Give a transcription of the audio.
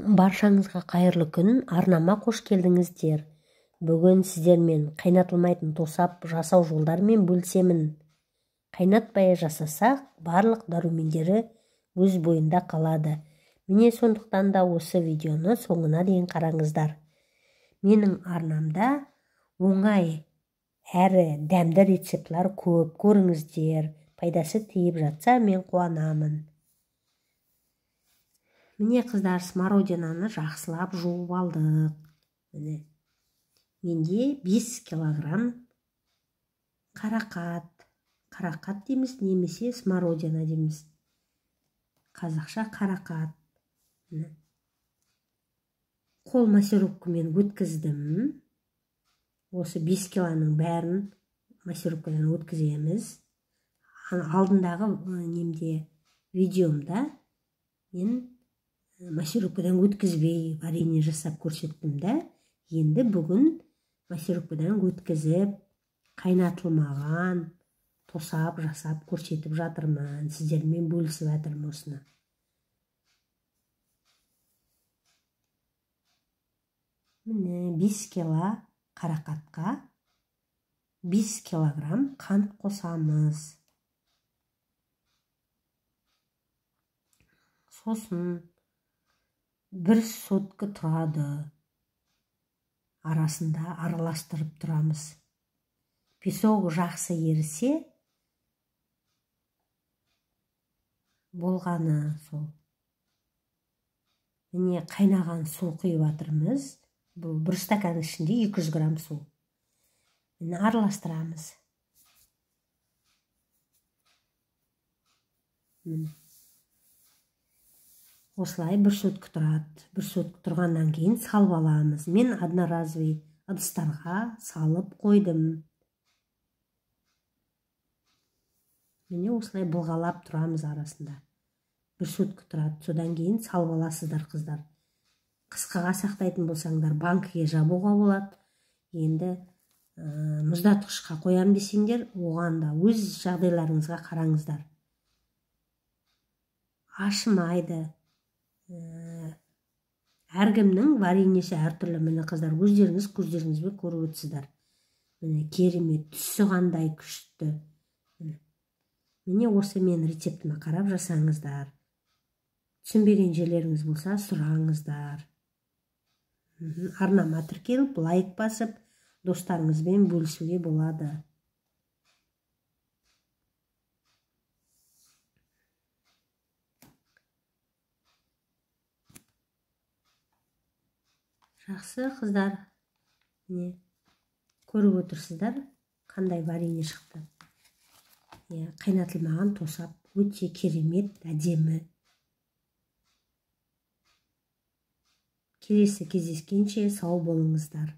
Баршаңызға қайырлы күн, арнама қош келдіңіздер. Бүгін сіздермен қайнатылмайтын тосап жасау жолдарымен бөлісемін. Қайнатпай жасасақ, барлық дәрумендері өз бойында қалады. Міне сондықтан да осы видеоны соңына дейін қараңыздар. Менің арнамда оңай әрі дәмді рецептлер көп, көріңіздер. Пайдасы тиіп жатса, мен қуанамын. Міне қыздар, смородинаны жақсылап жуып алдық. Міне, менде 5 килограмм қарақат. Қарақат дейміз, немесе смородина дейміз. Қазақша қарақат. Міне. Қол массировкамен өткіздім. Осы 5 килоның бәрін массировкадан өткіземіз. Алдындағы немде видеомда мен массировкадан өткізбей варенье жасап көрсеттім да. Енді бүгін массировкадан өткізіп, қайнатылмаған тосап жасап көрсетіп жатырмын. Сіздермен бөлісіп жатырмын осыны. Міне 5 кило қарақатқа 5 килограмм қант қосамыз. Сосын бір сутка тұрады. Арасында араластырып тұрамыз. Песок жақсы ерісе болғаны сол. Міне қайнаған су құйып жатырмыз. Бұл бір стакан ішінде 200 грамм су. Міне араластырамыз. Міне. Осылай бір сутка тұрады. Бір сутка тұрғаннан кейін салып аламыз. Мен одноразовый ыдыстарға салып қойдым. Міне осылай былғалап тұрамыз арасында. Бір сутка тұрады. Содан кейін салып аласыздар, қыздар. Қысқаға сақтайтын болсаңдар, банкіге жабуға болады. Енді мұздатқышқа қоям десеңдер, оған да өз жағдайларыңызға қараңыздар. Ашымайды. Әркімнің вареньесі әртүрлі. Міне қыздар, өздеріңіз көздеріңізбен көріп отырсыздар. Міне керемет, түсі қандай күшті. Міне осы мен рецептіме қарап жасаңыздар. Түсінбеген жерлеріңіз болса, сұраңыздар. Арнама тіркеліп, лайк басып, достарыңызбен бөлісуге болады. Жақсы қыздар, міне көріп отырсыздар, қандай варенье шықты. Қайнатылмаған тосап өте керемет, әдемі. Келесі кездескенше сау болыңыздар.